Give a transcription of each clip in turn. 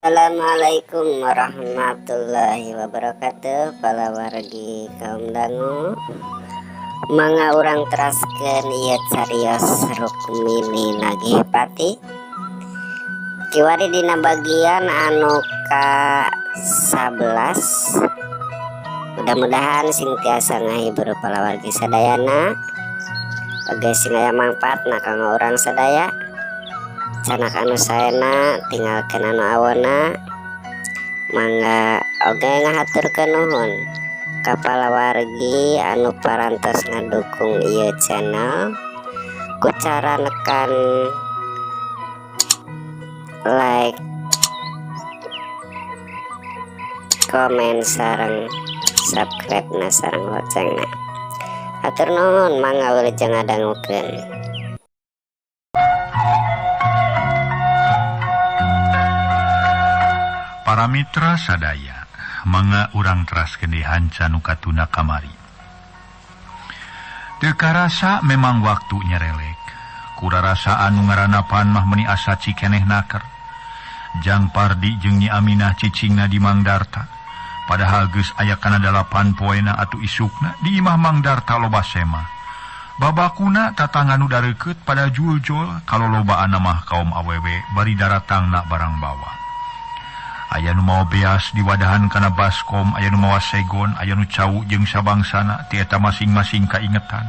Assalamualaikum warahmatullahi wabarakatuh. Para wargi kaum dangu, mangga urang teraskeun ieu carios Rukmini Nagih Pati. Kiwari dina bagian anu ka 11. Mudah-mudahan sing tiasa ngahibur para wargi sadayana. Oge sing aya mangpaatna kanggo urang sadaya. Candak anu saena, tinggalkeun anu awona. Mangga oge ngahaturkeun nuhun ka palawargi anu parantos ngadukung ieu channel ku cara nekan like, komen, sareng subscribe na sareng loncengna. Hatur nuhun, mangga wilujeng ngadangukeun. Para mitra sadaya, mangga urang teraskeun deui hanca nu katuna kamari. Teu karasa memang waktu nyerelek. Kurarasaan nu ngaranapan mah meuni asa cikeneh naker. Jang Pardi jeung Nyi Aminah cicingna di Mang Darta. Padahal geus aya kana 8 poena atuh isukna di imah Mang Darta loba sema. Babakuna tatangga nu dareukeut pada juljol kalau lobaan mah kaum awewe bari daratangna barang bawa. Aya nu mawa beas diwadahan kana baskom, aya nu mawa segon, aya nu cau jeung sabangsana, ti eta masing-masing kaingetan.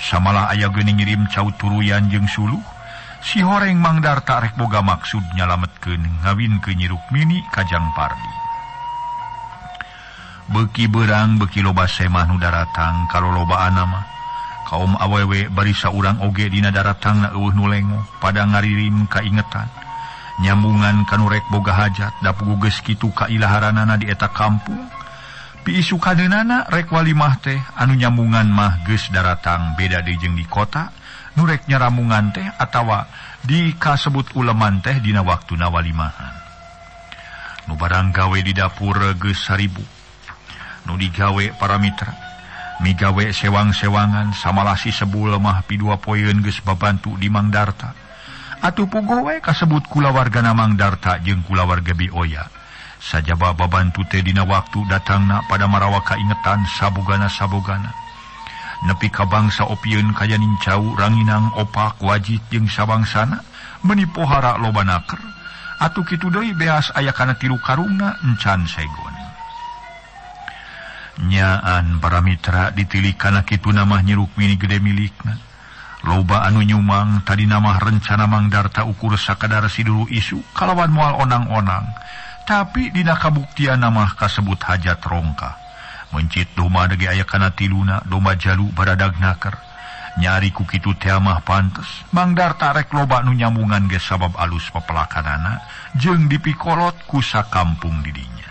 Samalah aya geuning ngirim cau turuyan jeung suluh. Si horeng Mang Darta rek boga maksud nyalametkeun ngawinkeun Nyi Rukmini ka Jang Pardi. Beuki beurang beuki loba semah nu daratang kalolobaan mah. Kaum awewe bari saurang oge dina daratangna eueuh nu lengoh pada ngaririm kaingetan. Nyambungan kanu rek boga hajat dapugu geus kitu kailaharanana di eta kampung. Piisukaneunana rek walimah teh anu nyambungan mah geus daratang beda deui jeung di kota nu rek nyaramungan teh atawa di kasebut uleman teh dina waktuna walimahan. Nu barang gawe di dapur geus 1000. Nu digawe para mitra migawe sewang-sewangan samalah si sebul mah pidua poeun geus babantu di Mang Darta. Atuh pugowe kasebut kulawargana Mang Darta jeung kulawarga Bioya. Sajaba babantu teh dina waktu datangna pada marawa kaingetan sabogana-sabogana. Nepi ka bangsa opieun kaya nincau ranginang opak wajit jeung sabangsana meuni pohara loba naker. Atuh kitu deui beas aya kana 3 karungna encan segon. Nyaan para mitra ditilik kana kitu mah Nyi Rukmini gede milikna. Loba anu nyumang tadi namah rencana Mang Darta ukur sakadar siduru isu kalawan moal onang-onang. Tapi dina kabuktian namah kasebut hajat rongka. Mencit domba dege aya kana tiluna, domba jalu baradag naker. Nyari ku kitu teh mah pantes. Mang Darta rek loba nu nyambungan ge sabab alus pepelakanana jeung dipikolot ku sakampung didinya.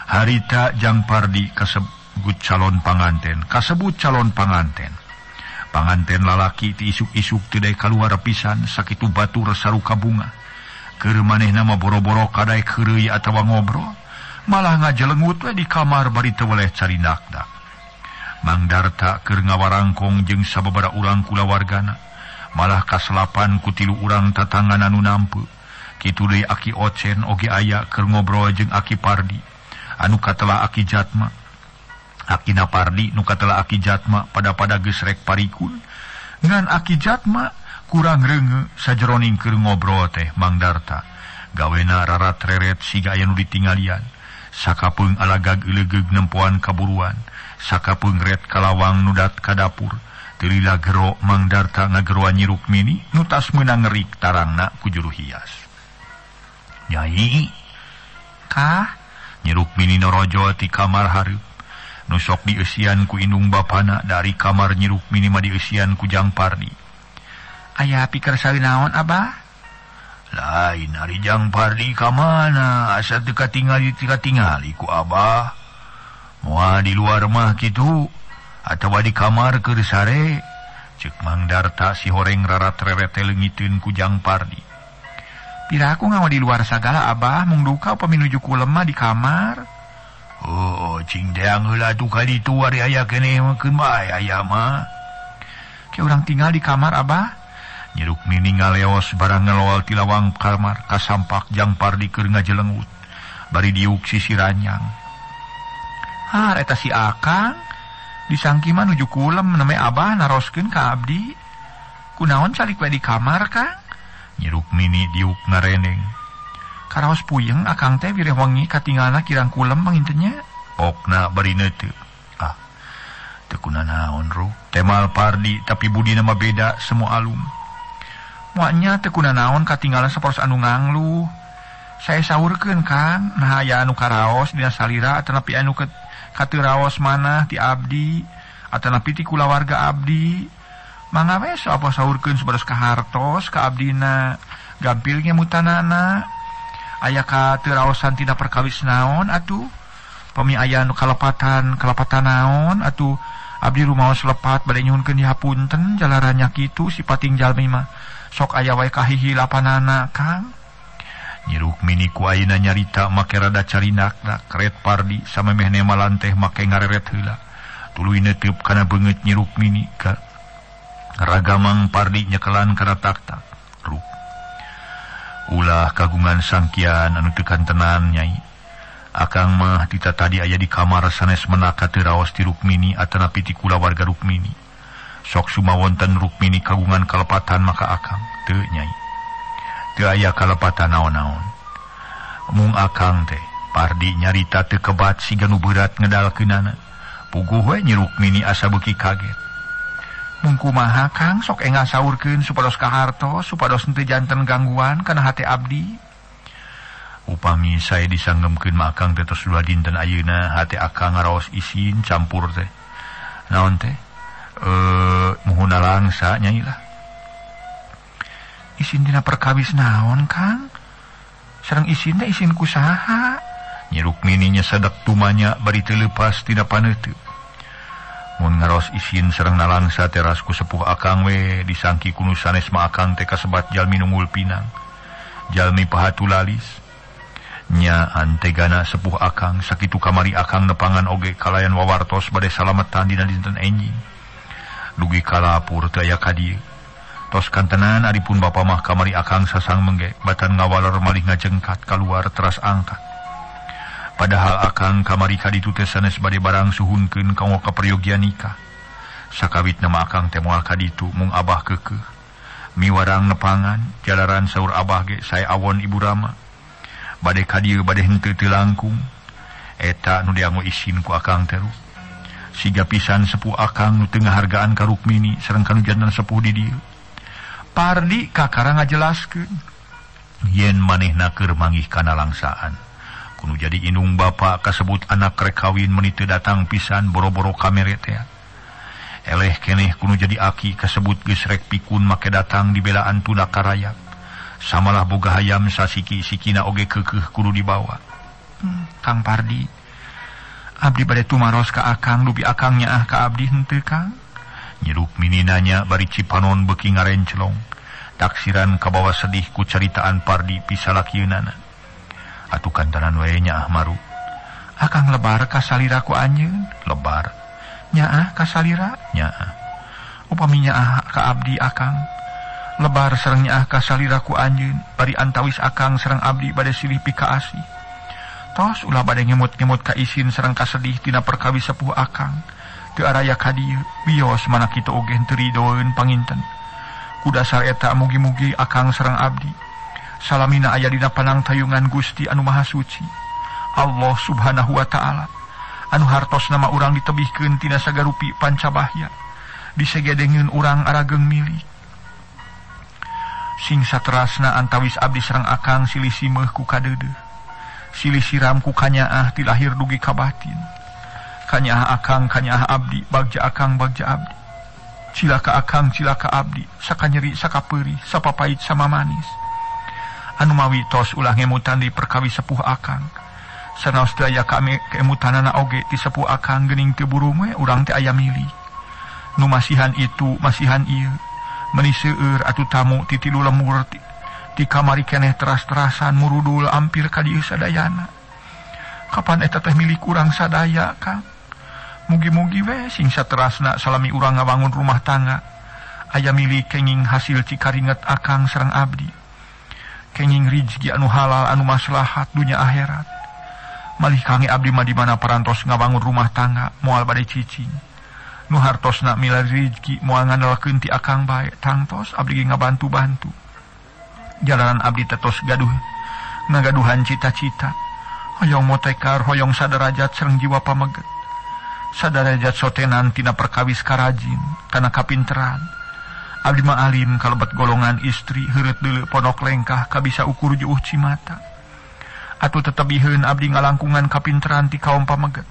Harita Jang Pardi kasebut calon panganten, kasebut calon panganten. Panganten lalaki ti isuk-isuk teu daek kaluar pisan sakitu batur saruka bunga. Keur manehna mah boro-boro kadaek heureuy atawa ngobrol, malah ngajelengut we di kamar bari teu weleh carindak-dak. Mang Darta keur ngawarangkong jeung sababaraha urang kulawargana, malah kaselapan ku 3 urang tatanggan anu nampe. Kitu deui Aki Ocen oge aya keur ngobrol jeung Aki Pardi anu katela Aki Jatma. Akina Pardi nu katela Aki Jatma pada-pada geus rek parikun. Ngan Aki Jatma kurang reunge sajeroning keur ngobrol teh Mang Darta. Gawena rarat-reret siga aya nu ditinggalian. Sakapeung alagag eulegeug nempoan kaburuan. Sakapeung ret kalawang nudat ka dapur. Teu lila gero Mang Darta ngageroan Nyi Rukmini nu tas meunang ngerik tarangna ku juru hias. Nyai, kah? Nyi Rukmini norojol ti kamar hareup. Nu sok dieusian ku indung bapana dari kamar Nyi Rukmini mah dieusian ku Jang Pardi. Aya pikir sawi naon abah? Lain ari Jang Pardi ka mana asa teu katingali katingali ku abah. Moal di luar mah kitu atawa di kamar keur sare. Ceuk Mang Darta si horeng rarat-reret leungiteun ku Jang Pardi. Pira aku ngawa di luar sagala abah mung duka upami nuju ku lemah di kamar. Oh, cing deang heula atuh ka ditu ari aya keneh mah keun bae aya mah. Ke urang tinggal di kamar abah. Nyi Rukmini ngaleos barang ngelowal ti lawang kamar kasampak Jang Pardi keur ngajelengut bari diuk sisi ranyang. Har eta si Akang disangki mah nuju kulem neme abah naroskeun ka abdi. Kunaon calik we di kamar Kang? Nyi Rukmini diuk ngareneng. Karaos puyeng Akang teh wireh wengi katingalna kirang kulem pangintenya. Okna bari neuteup. Ah, teu kunanaon Ruk. Temal Pardi tapi budina mah beda semua alum. Moalnya teu kunanaon katinggalan saporos anu ngangluh. Saya saurkeun Kang, nah aya anu karaos dina salira atanapi anu kateu raos manah ti abdi atanapi ti kulawarga abdi. Mangga we apa saurkeun supados kahartos ka abdina. Gampil ngemutanana. Aya kateu raosan tina perkawis naon atuh. Pami aya anu kalepatan naon atuh abdi rumaos lepat bade nyuhunkeun dihapunten jalarannya kitu si pating jalmi mah. Sok aya wae kahihilapanana Kang. Nyi Rukmini ku ayeuna nyarita make rada carinakna kret Pardi samemehne malanteh make ngareret heula. Tuluy neuteub kana beungeut Nyi Rukmini ka ragamang Pardi nyekelan kana taktak. Ruk. Ulah kagungan sangkian anu teu kantenan Nyai. Akang mah tita tadi aya di kamar sanes menaka teu raos ti Rukmini atanapi ti kulawarga Rukmini. Sok sumawonten Rukmini kagungan kalepatan maka akang teu Nyai. Teu aya kalepatan naon-naon. Mung akang teh Pardi nyarita teu kebat siga nu beurat ngedalkeunana. Puguh we Nyi Rukmini asa beuki kaget. Mung kumaha Kang sok enggal saurkeun supados kahartos supados henteu janten gangguan kana hate abdi. Upami sae disanggemkeun mah akang teh tos dua dinten ayeuna hate akang ngaraos isin campur teh. Naon teh? Muhuna langsa Nyai lah. Isin dina perkawis naon Kang? Sareng isin teh isin ku saha? Nyi Rukmini nyesedek tumanya bari teu leupas tina paneuteup. Mun ngaraos isin sareng nalangsa teras ku sepuh akang we disangki ku nu sanes mah akang teh kasebat jalmi nunggul pinang. Jalmi pahatu lalis. Nya antegana sepuh akang sakitu kamari akang nepangan oge kalayan wawartos bade salametan dina dinten enjing. Dugi kalapur teu aya ka dieu. Tos kantenan ari pun bapa mah kamari akang sasang mengge batan ngawaler malih ngajengkat kaluar teras angkat. Padahal akang kamari ka ditu teh sanes bade barang suhunkeun kanggo kaperyogian nikah. Sakawitna mah akang teh moal ka ditu mung abah keukeuh. Miwarang nepangan jalaran saur abah ge sae awon ibu rama. Bade ka dieu bade henteu teu langkung. Eta nu dianggo isin ku akang teh. Siga pisan sepuh akang nu teu ngahargaan ka Rukmini sareng kanu jantan sepuh di dieu. Pardi kakara ngajelaskeun yen manehna keur manggih kana langsaan. Kudu jadi indung bapa kasebut anak rek kawin meuni teu datang pisan boro-boro kamere teh. Eleh keneh kudu jadi aki kasebut geus rek pikun make datang dibelaan tuna karayap. Samalah boga hayam sasiki-sikina oge keukeuh kudu dibawa. Kang Pardi, abdi bade tumaros ka akang dupi akang nyaah ka abdi henteu Kang? Nyi Rukmini nanya bari cipanon beuki ngarencelong. Taksiran kabawa sedih ku caritaan Pardi pisalakieunana. Atuh kantanan we nyaah maru. Akang lebar ka salira ku anjeun? Lebar. Nyaah ka salira? Nyaah. Upami nyaah ka abdi akang lebar sareng nyaah ka salira ku anjeun bari antawis akang sareng abdi bade silih pikaasih. Tos ulah bade ngemut-ngemut ka isin sareng kasedih tina perkawis sepuh akang. Teu araya ka dieu wios mana kitu oge henteu ridoeun panginten. Ku dasar eta mugi-mugi akang sareng abdi salamina aya dina panangtayungan Gusti anu Maha Suci Allah Subhanahu wa Ta'ala anu hartos nama urang ditebihkeun tina sagarupi pancabahya disegedengeun urang arageng milik. Sing saterasna antawis abdi sareng akang silih simeuh ku kadeudeuh, silih siram ku kanyaah ti lahir dugi ka batin. Kanyaah akang kanyaah abdi, bagja akang bagja abdi, cilaka akang cilaka abdi, sakanyeri sakapeurih, sapapait sama manis. Anu mawi tos ulah ngemutan di perkawis sepuh akang. Sanaos teu aya kami kemutanana oge ti sepuh akang geuning teu burung we urang teh aya milik. Nu masihan itu masihan ieu. Meuni seueur atuh tamu ti tilu lemur ti kamari keneh teras-terasan murudul ampir ka dieu sadayana. Kapan eta teh milik urang sadaya Kang? Mugi-mugi we sing saterasna salami urang ngabangun rumah tangga. Aya milik kenging hasil cikaringet akang sareng abdi. Kenging rizki anu halal anu maslahat dunya akhirat. Malih kange abdi mah di mana parantos ngabangun rumah tangga moal bade cicing. Nu hartosna milar rizki moal ngandalkeun ti akang bae tangtos abdi ge ngabantu-bantu. Jalanan abdi tetos gaduh ngagaduhan cita-cita. Hoyong motekar hoyong sadarajat sareng jiwa pameget. Sadarajat sotenan tina perkawis karajin kana kapinteran. Abdi mah alim kalebet golongan istri heureut deuleu pondok lengkah kabisa ukur juuh cimata. Atuh tetebiheun abdi ngalangkungan kapinteran ti kaum pameget.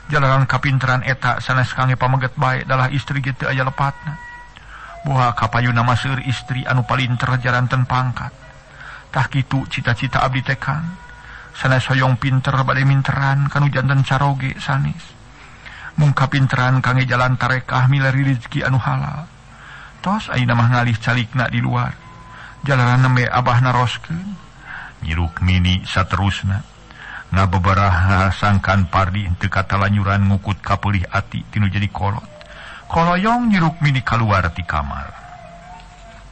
Jalanan kapinteran eta sanes kange pameget bae dalah istri ge teu aya lepatna. Boha kapayuna mah seueur istri anu palinter jaranten pangkat. Tah kitu cita-cita abdi teh Kang. Sanes hoyong pinter bade minteran kanu janten caroge sanes. Mung kapinteran kange jalan tarekah milari rezeki anu halal. Tos ayeuna mah ngalih calikna di luar. Jalanan nembe abah naroskeun. Nyi Rukmini saterusna ngabebaraha sangkan Pardi teu katalanyuran ngukut kapeulih ati tinu jadi kolot. Koloyong Nyi Rukmini kaluar ti kamar.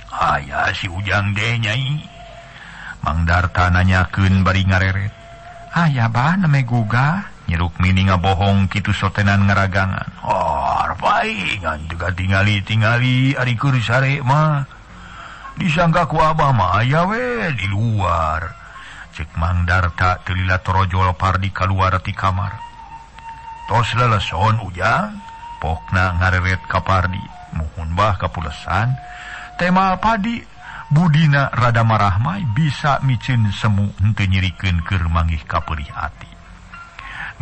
Aya si Ujang deh nyai. Mang Darta nanyakeun bari ngareret. Aya bah nembe gugah. Nyi Rukmini ngabohong kitu sotenan ngaragangan. Oh, arpai ngan teu katingali-tingali ari keur sare mah. Disangka ku abah mah aya we di luar. Cek Mang Darta teu lila torojol Pardi kaluar ti kamar. Tos leleson Ujang, pokna ngareret ka Pardi. Muhun bah kapulesan. Tema padi budina rada marahmai bisa miceun semu henteu nyirikeun keur manggih kapeurih ati.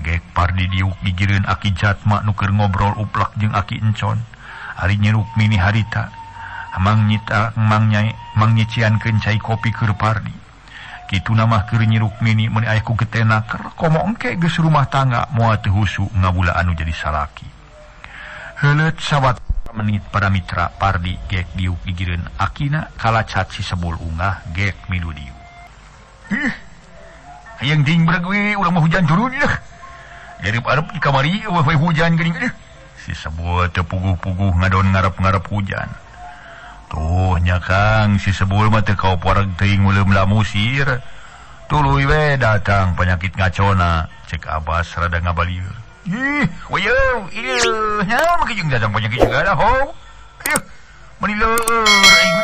Gek Pardi diuk gigireun aki Jatma nu keur ngobrol uplak jeung aki Encon. Ari Nyi Rukmini harita mang nyita mang nyai mang nyiciankeun cai kopi keur Pardi. Kituna mah keur Nyi Rukmini meuni aya ku getenaker komo engke geus rumah tangga moal teu husu ngabula anu jadi salaki. Heuleut sawat menit para mitra Pardi gek diuk gigireun akina kalacat si sebul ungah gek milu diuk. Ih, hayang ding bereg we urang mah hujan turun lah. Dari arep di kamari we hujan geuning euy. Si sebul teu puguh-puguh ngadon ngarep-ngarep hujan. Tuh nya Kang, si sebul mah teu kaoporeg teuing uleum lamusir. Tuluy we datang penyakit ngacona, cek Abbas rada ngabalieur. Ih, wayeuh, ieu nya make jeung datang penyakit segala ho. Ih, meuni leur aing.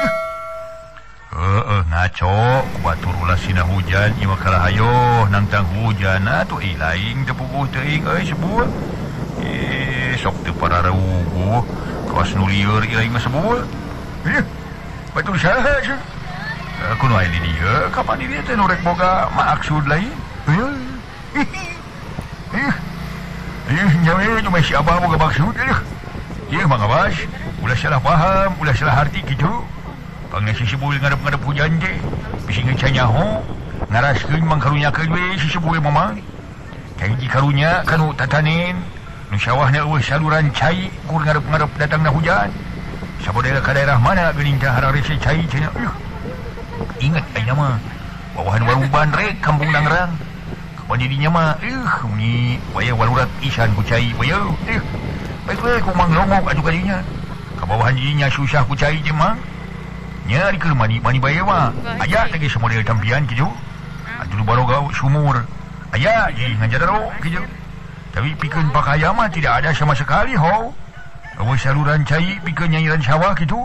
Heeh, ngaco ku batur ulah sina hujan ieu mah kalah hayoh nangtang hujan atuh ih laing teu puguh teuing euy sebul. Ih, sok teu parareuguh kawas nu lieur ieu aing mah sebul. Ih, batur saha sih? Aku nu aya di dieu, kapan di dieu teh nu rek boga maksud lain? Ih. Ih. Ih, nyawe cuma si abah boga maksud euy. Ieu mah Abbas, ulah salah paham, ulah salah harti kitu. Pangna si sebul ngarep-ngarep hujan teh, bisi ngeca nyaho, ngaraskeun mangkarunyakeun we si sebul mah. Kahiji karunya kanu tatanen, nu sawahna eueuh saluran cai kur ngarep-ngarep datangna hujan. Sabodeh ka daerah mana geuning teh hararese cai cenah. Ingat ayeuna mah bawahan warung bandrek kampung Dangrang. Kapan didinya mah ni waya walurat isan ku cai waya. Baik we ku mang longok atuh kadinya. Ka bawahan didinya susah ku cai teh mah. Nya di keur mani mani bae mah. Aya teh geus model tampian kitu. Atuh baroga sumur. Aya jadi ngajadaro kitu. Tapi pikeun pakaya mah tidak ada sama sekali ho. Eueuh saluran cai pikeun nyairan sawah kitu.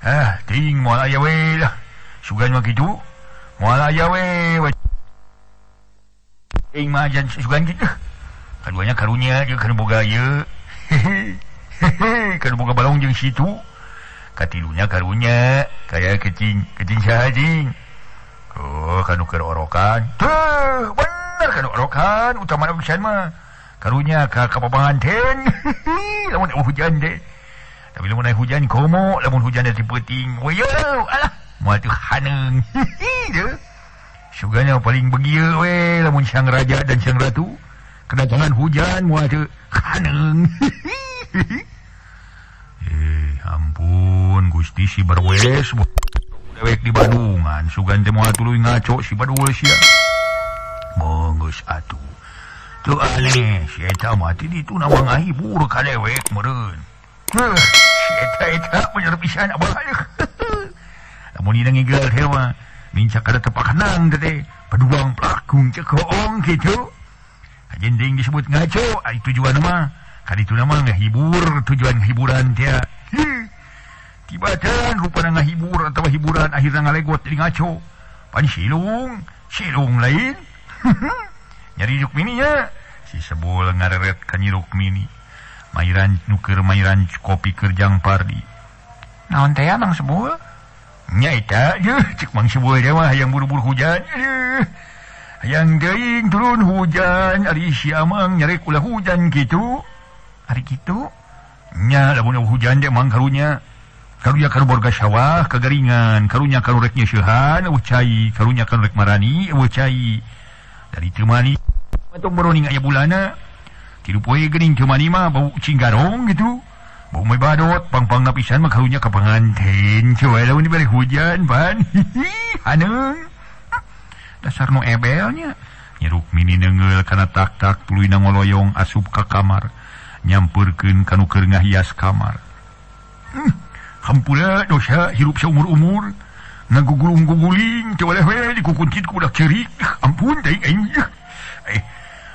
Ah, ting moal aya we lah. Sugan mah kitu. Moal aya we. Ting mah jan sugan kitu. Kaduanya karunya jeung kana boga ieu. Hehehe, kana boga balong jeung situ. Katilunya karunya kaya kecing, kecing saha jing. Oh, kanu keur orokan. Tuh, bener kanu orokan utamana pisan mah. Karunya ka kapapanganten. Lamun hujan deh. Tapi lamun aya hujan komo, lamun hujan teh peuting. Weuh, alah, moal teu haneung. Deuh. Sugana paling begieu we lamun sang raja dan sang ratu kedatangan hujan moal teu haneung. Ampun Gusti si Barwes dewek di Bandungan sugan teh moal tuluy ngaco si Badul sia. Monggo atuh. Teu aneh si eta mah ti ditu na mangahibur ka dewek meureun. Heuh, si Eta eta bener pisan abah. Lamun dina ngigel teh mah mincak kada tepakanang teh paduang pelakung cekoong kitu. Kajen deing disebut ngaco, ai tujuan mah kadituna mah ngahibur, tujuan hiburan teh. Tibatan rupana ngahibur atawa hiburan akhirna ngalegot jadi ngaco. Pan silung, silung lain. Nyari Rukmini nya. Si Sebul ngareret ka Nyi Rukmini. Mairan nuker mairan kopi kerjang Pardi. Naon teh Mang Sebul? Nya eta je cek Mang Sebul teh mah hayang buru-buru hujan. Hayang teuing turun hujan ari si Amang nyarek ulah hujan kitu. Ari kitu? Nya lamun hujan teh mang karunya. Karunya karu borga sawah kagaringan, karunya karu rek nyeusehan eueuh cai, karunya karu rek marani eueuh cai. Dari teu mani atong baroning aya bulana. Tilu poe geuning teu mani mah bau cinggarong gitu. Bau mai badot pang-pang napisan mah karunya ka panganten. Coba lamun dibere hujan pan. Haneung. Dasar nu ebelnya. Nyi Rukmini neungeul kana tak-tak tuluy ngoloyong asup ka kamar. Nyampeurkeun ka nu keur ngahias kamar. Hampura dosa hirup seumur-umur ngagugulung-guguling teu boleh we dikukuntit ku budak ceurik. Ampun teuing aing.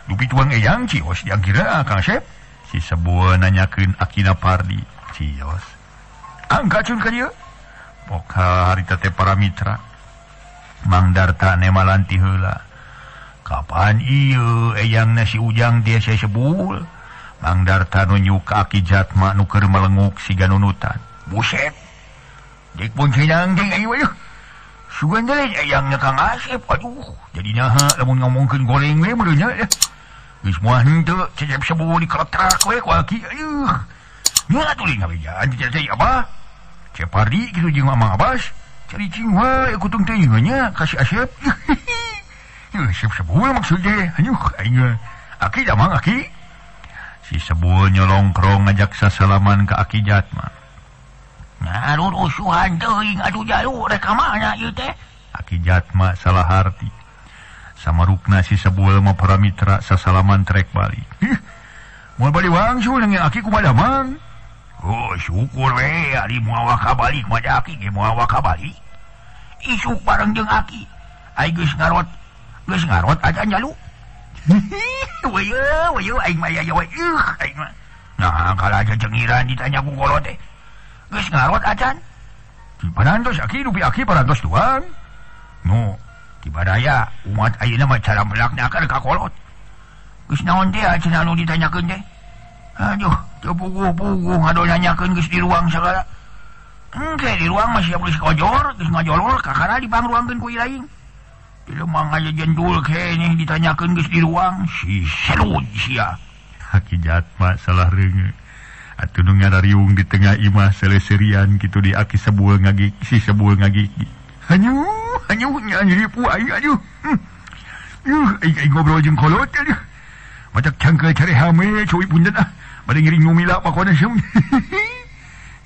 Dupi tuang eyang cios yang kira Kang Asep. Si Sebul nanyakeun akina Pardi. Cios. Angkacun ka dieu. Poka harita teh para mitra. Mang Darta nemalanti heula. Kapan ieu eyangna si Ujang teh si Sebul? Mang Darta nunjuk ka Aki Jatma nu keur melenguk siga nunutan. Buset. Dik pun cenang jeung aing we. Sugan deui eyangna Kang Asep. Aduh, jadi naha lamun ngomongkeun goreng we meureun nya. Geus moal henteu cecep Sebul dikeletrak we ku aki. Aduh. Nya atuh ngabejaan teh abah. Cep Pardi kitu jeung Mamang Abbas. Cari cing wae kutung teh nya ka si Asep. Yeuh, Asep Sebul maksud teh. Aduh, aing aki da mang aki. Si Sebul nyolongkrong ngajak sasalaman ka Aki Jatma. Nah, rusuhan teuing atuh jalu rek ka mana ieu teh? Aki Jatma salah harti. Samarukna si Sebul mah para mitra sasalaman trek balik. Ih, moal bali wangsul nang aki kumaha mang? Oh, syukur we ari moal waka balik mah aki ge moal waka balik. Isuk bareng jeung aki. Ai geus ngarot acan jalu. Weuh, weuh aing mah aya we. Aing mah. Nah, kalau aja cengiran ditanya ku kolot teh. Geus ngarot acan. Di parantos aki dupi aki parantos tuang. Nu, di badaya umat ayeuna mah cara melakna ka kolot. Geus naon teh cenah anu ditanyakeun teh? Aduh, teu puguh-puguh ngadonyanyakeun geus di ruang sagala. Engke di ruang mah siap geus kojor, geus ngajolor kakara dipangruangkeun ku ilaing. Di lemang aja jendul keneh ditanyakeun geus di ruang, si serud sia. Aki Jatma salah reungeut. Atuh nu ngarariung di tengah imah seleserian kitu di Aki Sebul ngagik si Sebul ngagik. Hanyuh, hanyuh nya nyeripu aing aduh. Yuh, aing ngobrol jeung kolot aduh. Macak cangkeul cari hame cuy punten ah. Bade ngiring numila pakona seum.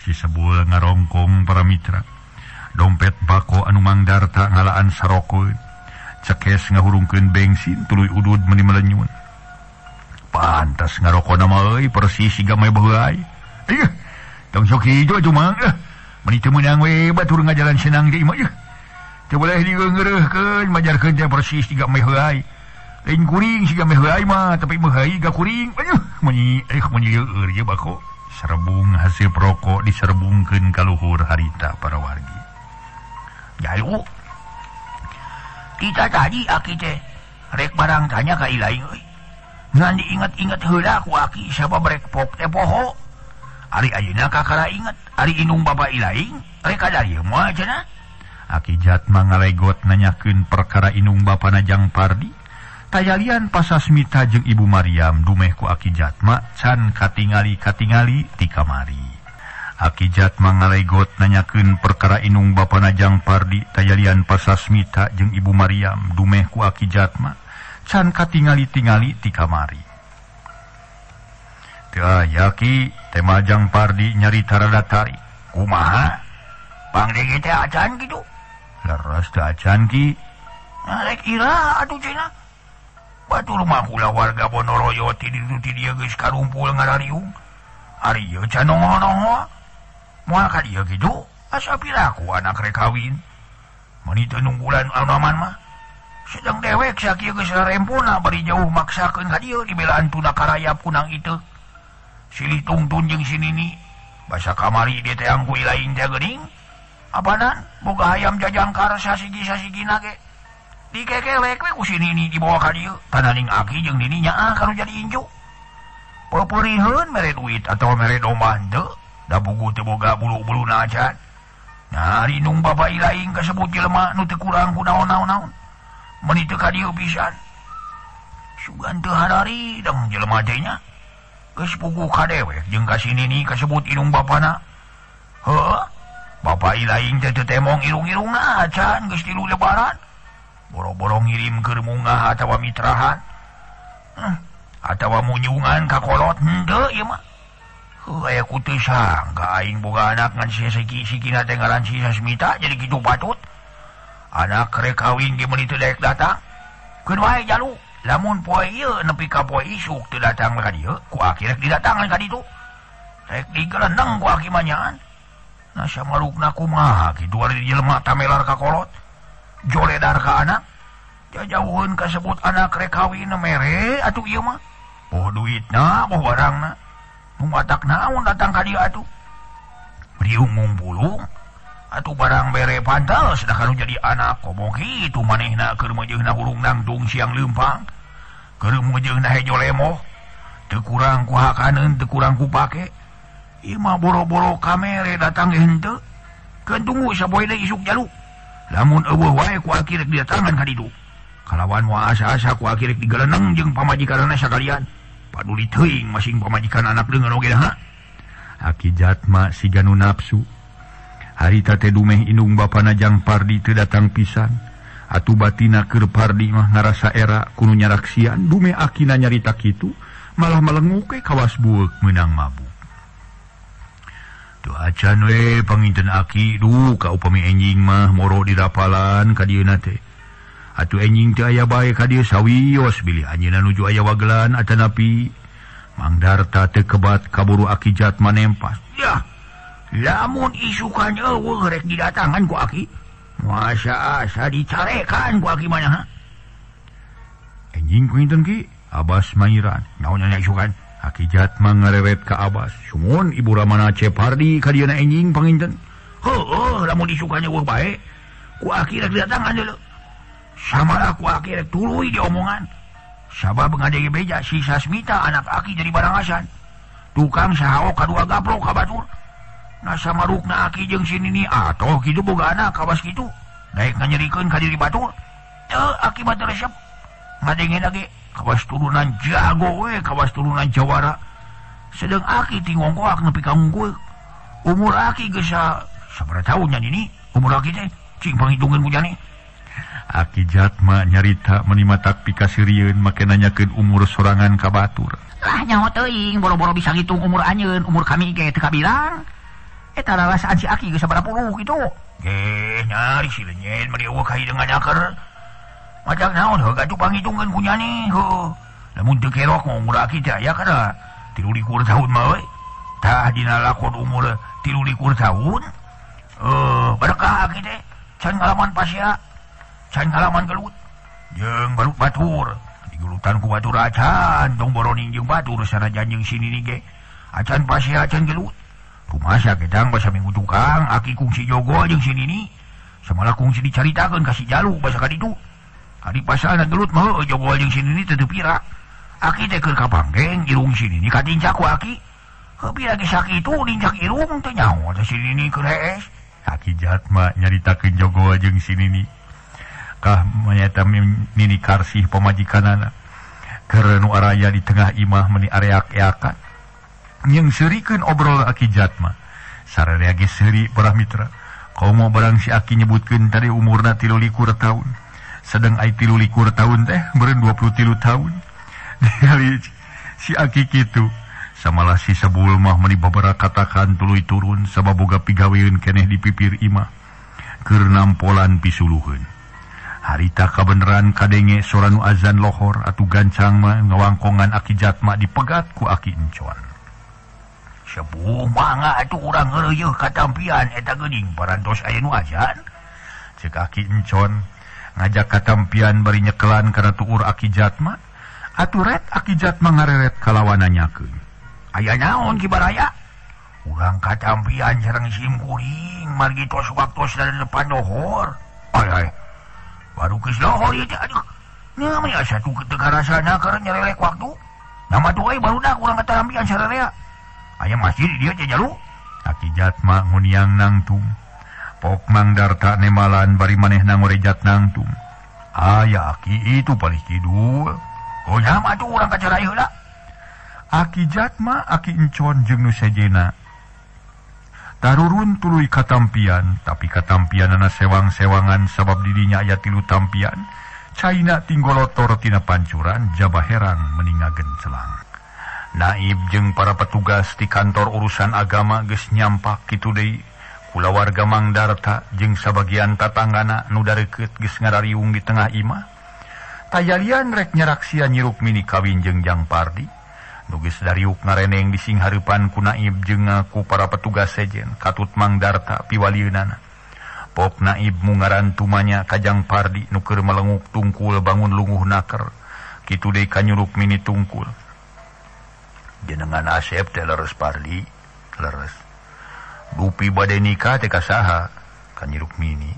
Si Sebul ngarongkong para mitra. Dompet bako anu Mang Darta ngalaan sarokeun. Cekes ngahurungkeun bensin tuluy udud meuni melenyun. Pantas ngarokona mah euy persis siga mae baheulai. Ih, tong sok hijau atuh mang. Meuni teu meunang we batur ngajalan senang di imah. Teu boleh digeungeureuhkeun majarkeun teh persis siga mae heulai. Lain kuring siga mae heulai mah tapi meheulai ga kuring. Aduh, meuni meuni leueur ieu bako. Serbung hasil rokok diserbungkeun ka luhur harita para wargi. Jalu. Kita tadi aki teh rek barang tanya ka ilaing euy. Ngan diinget-inget heula ku aki siapa brek pop teh poho. Ari ayeuna kakara inget, ari indung bapa ilaing rek ka dieu moal cenah. Aki Jatma ngalegot nanyakeun perkara indung bapana Jang Pardi. Tayalian Pasasmita jeung Ibu Mariam dumeh ku Aki Jatma can katingali-katingali ti kamari. Aki Jatma ngalegot nanyakeun perkara indung bapana Jang Pardi. Tayalian Pasasmita jeung Ibu Mariam dumeh ku Aki Jatma can katingali-tingali ti kamari. Teu aya ki tema Jang Pardi nyarita rada tarik. Kumaha? Pangdege teh acan kitu? Leres teu acan ki. Rek ira atuh cenah. Batur mah kula warga Bonoroyo ti ditu ti dieu geus karumpul ngarariung. Ari ieu can nongol-nongol. Moal ka dieu kitu asa piraku anak rek kawin. Meuni teu nunggulan anoman mah. Sedang dewek sakieu geus rarempona bari jauh maksakeun ka dieu dibelaan tuna karayap kunang itu. Silih tungtun jeung si Nini. Basa kamari dia teh angku ilaing teh geuning. Apanan boga hayam jajangkar sasigi-sasigina ge. Dikekelek we ku si Nini dibawa ka dieu. Tananing aki jeung Nini nyaah kanu jadi incu. Peperiheun mere duit atau mere domba henteu, da bugu teu boga bulu-buluna acan. Nah, ari nung bapa ilaing kasebut jelema nu teu kurang ku naon-naon. Meuni teu ka dieu pisan. Sugan teu harari dang jelema teh nya. Geus puguh ka dewek jeung ka si Nini kasebut indung bapana. Heuh, bapa ilaing teh teu temong irung-irungna acan geus tilu lebaran. Boro-boro ngirim keur mungah atawa mitrahan. Atawa munyungan ka kolot henteu ieu mah. Heuh aya ku teu sangka aing boga anak ngan siki-sikina teh ngaran si Sasmita jadi kitu patut. Anak rek kawin ge meuni teu daek datang. Keun wae jalu, lamun poe ieu nepi ka poe isuk teu datang ka dieu, ku aki rek didatangan ka ditu. Rek digeleneng ku aki mah nyaan. Nah samarukna kumaha kitu ari jelema tamelar ka kolot. Joledar ka anak. Jajauheun kasebut anak rek kawin mere atuh ieu mah. Boh duitna, boh barangna. Nu matak naon datang ka dieu atuh. Riung ngumpulung atuh barang bere pantal sedangkan jadi anak komo kitu manehna keur meujeuhna hurung nangtung siang leumpang. Keur meujeuhna hejo lemoh. Teu kurang ku hakaneun, teu kurang ku pake. Ieu mah boro-boro kamere datang ge henteu. Keun tunggu sapoe deui isuk jalu. Lamun eueuh wae ku aki rek didatangan ka ditu. Kalawan moal asa-asa ku aki rek digeleneng jeung pamajikanna sakalian. Paduli teuing masing pamajikan anak deungeun oge ha. Aki Jatma siga nu nafsu. Harita teh dumeh indung bapana jang Pardi teu datang pisan. Atuh batina keur Pardi mah ngarasa era kudu nyaraksian dumeh akina nyarita kitu malah melenguk we kawas bueuk meunang mabuk. Teu acan we panginten aki duh ka upami enjing mah moro dirapalan ka dieuna teh. Atuh enjing teu aya bae ka dieu sawios bilih anjeunna nuju aya wagelan atanapi Mang Darta teu kebat kaburu Aki Jatma nempas. Yah, lamun isukan eueuh rek didatangan ku aki. Masa asa dicarekan ku aki mana ha? Enjing ku inten ki Abas mangiran. Naon nya isukan? Aki Jatma ngarewet ka Abas. Sumuhun Ibu Ramana Cepardi ka dieuna enjing panginten. Heueuh, lamun isukan eueuh bae ku aki rek didatangan deuleu. Samalah ku aki rek tuluy diomongan. Sabab ngadege beja si Sasmita anak aki jadi barangasan. Tukang sahaok kadua gaplok ka batur. Nah samarukna aki jeung si Nini atoh kitu boga anak kawas kitu. Daek nganyerikeun ka diri batur. Teu aki mah teu resep. Ngadenge ge kawas turunan jago we, kawas turunan jawara. Sedeng aki ti ngongkoak nepi ka ngungkul. Umur aki geus sabaraha taun nya Nini? Umur aki teh cing panghitungeun ku jane. Aki Jatma nyarita meuni matak pikaseurieun make nanyakeun umur sorangan ka batur. Lah nyaho teuing boro-boro bisa ngitung umur anjeun, umur kami ge teu kabilang. Eta lalasaan si aki geus sabaraha puluh kitu. Geh nyari si lenyen meni eueuh ka hideung nyaker. Macam naon heuh atuh panghitungeun ku nyani heuh. Lamun teu kerok umur aki teh aya kana 23 tahun mah we. Tah dina lakon umur 23 tahun. Berkah aki teh can ngalaman pasea. Can ngalaman gelut jeung baru batur digulutan ku batur acan tong boroning jeung batur sanajan jeung si Nini ge acan pasea acan gelut rumasa gedang basa minggu tukang aki kungsi jogo jeung si Nini samalah kungsi dicaritakeun ka si Jalu basa ka ditu ari pasana gelut mah heueuh jogo jeung si Nini teu pira aki teh keur ka panggeng irung si Nini katincak ku aki heuh pira ge sakitu nincak irung teh nyaho teh si Nini keur hees. Aki Jatma nyaritakeun jogo jeung si Nini kah menyata Nini Karsih pamajikanana keur nu araya di tengah imah meuni areak-eakan jeung seurikeun obrol Aki Jatma sararea ge seuri para mitra komo barang si Aki nyebutkeun tadi umurna 23 tahun sedang ai 23 tahun teh meureun 23 tahun ningali si Aki kitu samalah si Sebul mah meuni babara katakan tuluy turun sabab boga pigaweun keneh di pipir imah keur nampolan pisuluheun. Harita kabeneran kadenge sora nu azan lohor atuh gancang mah ngawangkongan Aki Jatma dipegat ku Aki Encon. Sepuh mangga atuh urang heureuh katampian eta geuning parantos aya nu ajan. Cek Aki Encon ngajak katampian bari nyekelan kana tuur Aki Jatma. Atuh ret Aki Jatma ngareret kalawan nanyakeun. Aya naon Ki Baraya? Urang katampian sareng sim kuring margi tos waktos dari depan lohor. Ay ay. Baru geus lohor ieu teh aduh. Nya mah asa teu karasana keur nyerelek waktu. Nama tuh euy barudak urang katampian sararea. Aya masjid di dieu teh jalu. Aki Jatma nguniang nangtung. Pok Mang Darta nemalan bari manehna ngorejat nangtung. Aya aki itu palih kidul. Oh nya mah atuh urang kacarai heula. Aki Jatma Aki Encon jeung nu sejena tarurun tuluy katampian, tapi katampianana sewang-sewangan sabab didinya aya tilu tampian. Caina tinggolotor tina pancuran jaba herang meninga gencelang. Naib jeung para petugas di kantor urusan agama geus nyampak kitu deui. Kulawarga Mang Darta jeung sabagian tatanggana nu dareukeut geus ngarariung di tengah imah. Tayalian rek nyaraksia Nyi Rukmini kawin jeung Jang Pardi. Nu geus dariuk ngareneng di sing hareupan ku Naib jeung ku para petugas sejen katut Mang Darta piwalieunana. Pok Naib mungaran tumanya ka Jang Pardi nu keur melenguk tungkul bangun lunguh naker. Kitu deui ka Nyi Rukmini tungkul. Jenengan Asep teh leres Pardi, leres. Dupi bade nikah teh ka saha? Ka Nyi Rukmini.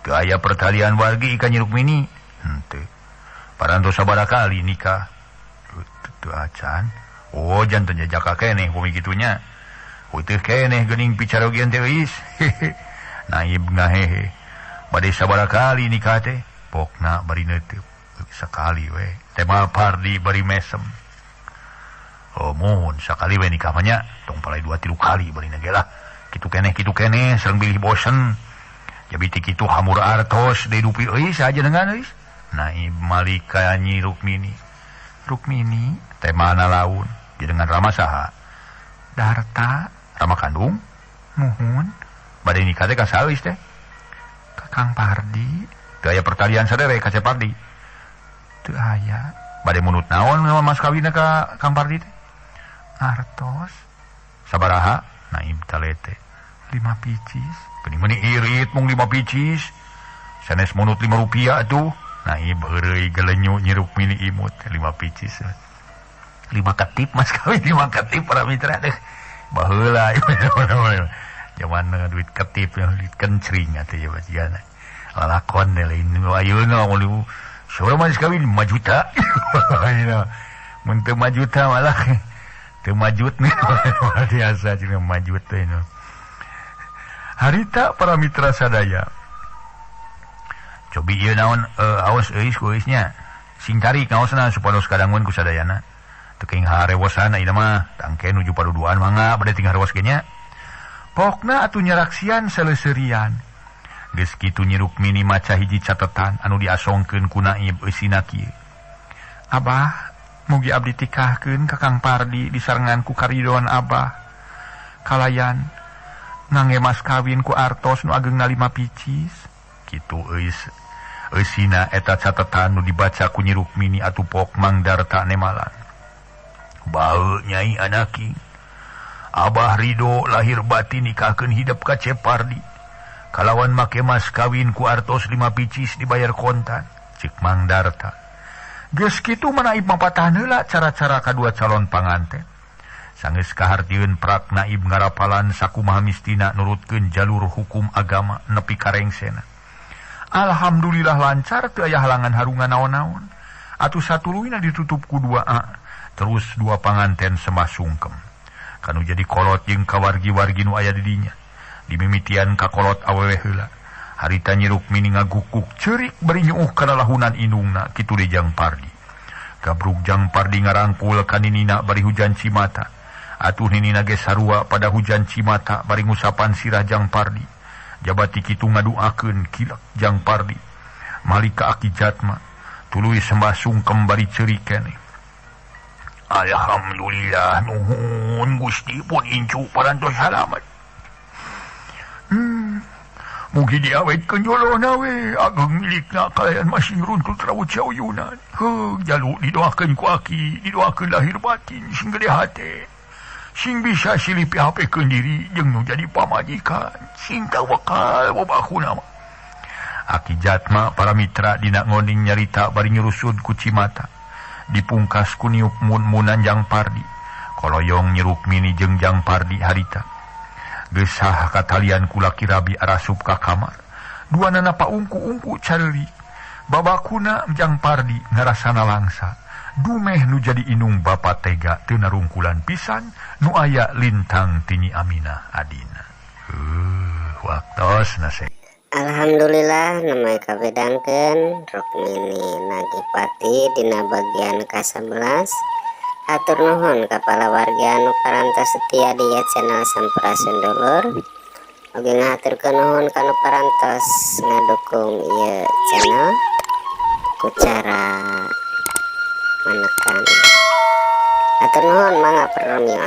Teu aya pertalian wargi ka Nyi Rukmini? Henteu. Parantos sabaraha kali nikah? Teu acan. Oh janten jajaka keneh bumi kitunya. Heuteuh keneh geuning picarogian teh euis. Naib ngahehe. Bade sabaraha kali nikah teh? Pokna bari neuteub. Sakali we. Tema Pardi bari mesem. Oh mun sakali we nikah mah nya, tong palai 2-3 kali bari ge lah. Kitu keneh sareng bilih bosen. Jadi ti kitu hamur artos deui dupi euy saja dengan euy. Naib malika Nyi Rukmini. Rukmini teh mana laun? Jenengan Rama saha? Darta, Rama kandung? Muhun. Bade nikah teh ka saha teh? Ka Kang Pardi. Teu aya pertalian sadere ka Cep Pardi. Teu aya. Bade munut naon mas kawinna ka Kang Pardi teh? Artos. Sabaraha? Naib talete. 5 picis. Geuning meuni irit mung 5 picis. Sanes munut 5 rupiah atuh. Naib heureuy gelenyu Nyi Rukmini imut 5 picis. 5 ketip mas kawin 5 ketip para mitra deh. Baheula zaman duit ketip duit kencring atuh ya bajian. Lalakon deh lain ayeuna mun saurang mas kawin 5 juta. Mun teu 5 juta malah teu majut nih biasa cenah majut teh. Harita para mitra sadaya. Cobi ieu naon aos euis ku euisnya. Sing tarik ngaosna supados kadangun ku sadayana. Teu keing harewosana ieu mah tangke nuju paduduan mangga bade ting harewas ge nya. Pokna atuh nyaraksian seleuserian. Geus kitu Nyi Rukmini maca hiji catetan anu diasongkeun ku Naib eusina kieu. Abah, mugi abdi tikahkeun ka Kang Pardi disarengan ku karidoan Abah. Kalayan ngangge mas kawin ku artos nu ageungna 5 picis. Kitu euis eusina eta catetan nu dibaca ku Nyi Rukmini atuh pok Mang Darta nemalan. Baeu nyai anaki. Abah Ridho lahir batin nikahkeun hidep ka Cep Pardi. Kalawan make mas kawin ku artos 5 picis dibayar kontan. Cek Mang Darta. Geus kitu mah Naib mapatahan heula cara-cara kadua calon panganten. Sanggeus kahartieun prak Naib ngarapalan sakumaha mistina nurutkeun jalur hukum agama nepi ka rengsena. Alhamdulillah lancar teu aya halangan harungan naon-naon. Atuh satuluyna ditutup ku 2A. Terus 2 panganten sembah sungkem. Kanu jadi kolot jeung kawargi-wargi nu aya di dinya. Dimimitian ka kolot awewe heula. Harita Nyi Rukmini ngagukuk ceurik bari nyuuh kana lahunan indungna kitu deui Jang Pardi. Gabrug Jang Pardi ngarangkul ka ninina bari hujan cimata. Atuh ninina ge sarua pada hujan cimata bari ngusapan sirah Jang Pardi. Jabati kitu ngaduakeun kilak Jang Pardi. Malika Aki Jatma tuluy sembah sungkem bari ceurik keneh. Alhamdulillah nuhun Gusti pun incu parantos salamet. Mugi diawetkeun jolona we ageng milikna kalayan masih runtul trawut sauyunan. Heuh jalu didoakeun ku aki, didoakeun lahir batin sing gede hate. Sing bisa silih pihapekeun diri jeung nu jadi pamajikan. Sing tawakal babakuna mah. Aki Jatma para mitra dina ngoning nyarita bari nyurusud ku cimata. Dipungkas ku niup mun-munan Jang Pardi. Koloyong nyeruk mini jeung Jang Pardi harita. Gesah katalian ku laki rabi arasup ka kamar. Duanana paungku-ungku careurik. Babakuna Jang Pardi ngarasana langsa. Dumeh nu jadi inung bapa tega teu narungkulan pisan nu aya lintang ti Nyi Aminah adina. Waktosna se. Alhamdulillah namanya kabedangkeun Rukmini Nagipati dina bagian ka-11. Hatur nuhun ka palawarga anu parantos setia di channel Sampurasun Dulur. Oge ngahaturkeun nuhun ka nu parantos ngadukung ieu channel ku cara menekan. Hatur nuhun, mangga permios.